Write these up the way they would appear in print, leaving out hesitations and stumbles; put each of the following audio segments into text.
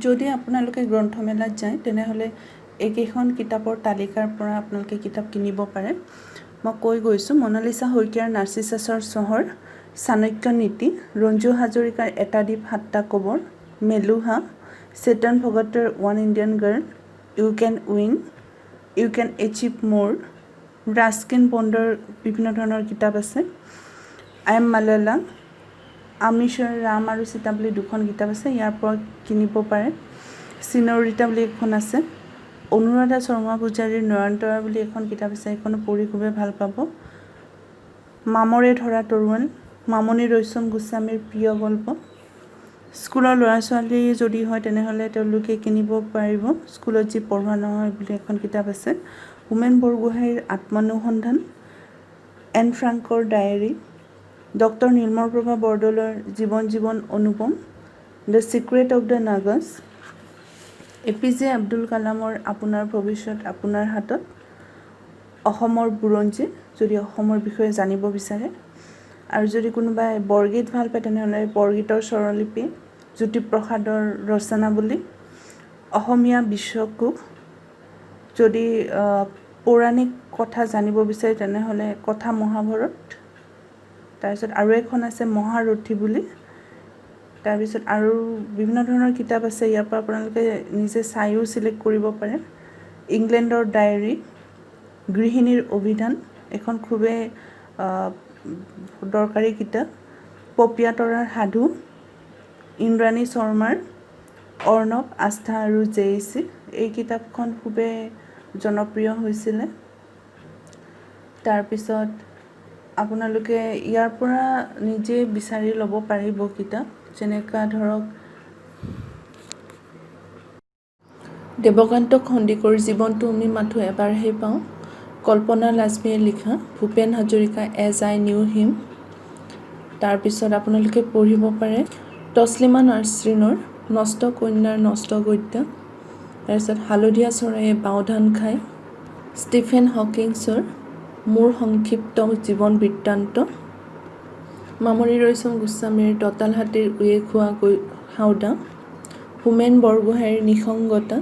যদি আপোনালোকে গ্ৰন্থমেলাত যায়, তেনেহ'লে এইকেইখন কিতাপৰ তালিকাৰ পৰা আপোনালোকে কিতাপ কিনিব পাৰে। মই কৈ গৈছোঁ: মনালিছা শইকীয়াৰ নাৰ্চিচাছৰ চহৰ, চাণক্য নীতি, ৰঞ্জু হাজৰিকাৰ এটা দ্বীপ সাতটা কবৰ, মেলুহা, চেতন ভগতৰ One Indian Girl, You Can Win, You Can Achieve More, Ruskin বণ্ডৰ বিভিন্ন ধৰণৰ কিতাপ আছে, I am Malala, আমিষৰ ৰাম আৰু সীতা বুলি দুখন কিতাপ আছে, ইয়াৰ পৰা কিনিব পাৰে। চিনৰিটা বুলি এখন আছে। অনুৰাধা শৰ্মা পূজাৰীৰ নয়নতৰা বুলি এখন কিতাপ আছে, এইখনো পঢ়ি খুবেই ভাল পাব। মামৰে ধৰা তৰোৱাল, মামণি ৰয়ছম গোস্বামীৰ প্ৰিয় গল্প। স্কুলৰ ল'ৰা ছোৱালী যদি হয়, তেনেহ'লে তেওঁলোকে কিনিব পাৰিব। স্কুলত যি পঢ়োৱা নহয় বুলি এখন কিতাপ আছে। হোমেন বৰগোহাঁইৰ আত্মানুসন্ধান, এন ফ্ৰাংকৰ ডায়েৰী, ডক্টৰ নীলমলপ্ৰভা বৰদলৈৰ জীৱন জীৱন অনুপম, The Secret of the Nagas, A P J Abdul কালামৰ আপোনাৰ ভৱিষ্যত আপোনাৰ হাতত, অসমৰ বুৰঞ্জী, যদি অসমৰ বিষয়ে জানিব বিচাৰে। আৰু যদি কোনোবাই বৰগীত ভাল পায়, তেনেহ'লে বৰগীতৰ স্বৰলিপি, জ্যোতিপ্ৰসাদৰ ৰচনাৱলী, অসমীয়া বিশ্বকোষ। যদি পৌৰাণিক কথা জানিব বিচাৰে, তেনেহ'লে কথা মহাভাৰত। তাৰপিছত আৰু এখন আছে মহাৰথী বুলি। তাৰপিছত আৰু বিভিন্ন ধৰণৰ কিতাপ আছে, ইয়াৰ পৰা আপোনালোকে নিজে চায়ো চিলেক্ট কৰিব পাৰে। ইংলেণ্ডৰ ডায়েৰী, গৃহিণীৰ অভিধান, এখন খুবেই দৰকাৰী কিতাপ, পপীয়া তৰাৰ সাধু, ইন্দ্ৰাণী শৰ্মাৰ অৰ্ণৱ, আস্থা আৰু জে.ই.চি, এই কিতাপখন খুবেই জনপ্ৰিয় হৈছিলে। তাৰপিছত আপোনালোকে ইয়াৰ পৰা নিজে বিচাৰি ল'ব পাৰিব কিতাপ, যেনেকুৱা ধৰক দেৱকান্ত সন্দিকৈৰ জীৱনটো আমি মাথোঁ এবাৰহে পাওঁ, কল্পনা লাজমীয়ে লিখা Bhupen Hazarika As I Knew Him। তাৰপিছত আপোনালোকে পঢ়িব পাৰে তছলিমা নাছৰিনৰ নষ্ট কন্যাৰ নষ্ট গদ্য। তাৰপিছত হালধীয়া চৰাইয়ে বাওধান খায়, ষ্টিফেন হকিংছৰ মোৰ সংক্ষিপ্ত জীৱন বৃত্তান্ত, মামণি ৰয়ছম গোস্বামীৰ দঁতাল হাতীৰ উঁয়ে খোৱা হাওদা, হোমেন বৰগোহাঁইৰ নিঃসংগতা,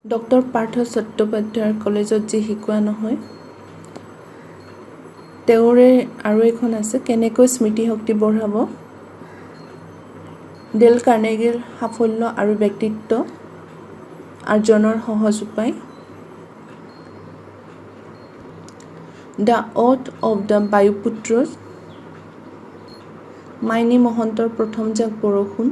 ডক্টৰ পাৰ্থ চট্টোপাধ্যায়ৰ কলেজত যি শিকোৱা নহয়, তেওঁৰে আৰু এখন আছে কেনেকৈ স্মৃতিশক্তি বঢ়াব, ডেল কাৰ্নেগীৰ সাফল্য আৰু ব্যক্তিত্ব আৰ্জনৰ সহজ উপায়, The Oath of the Bayuputras, Maini মহন্তৰ প্ৰথমজাক বৰষুণ।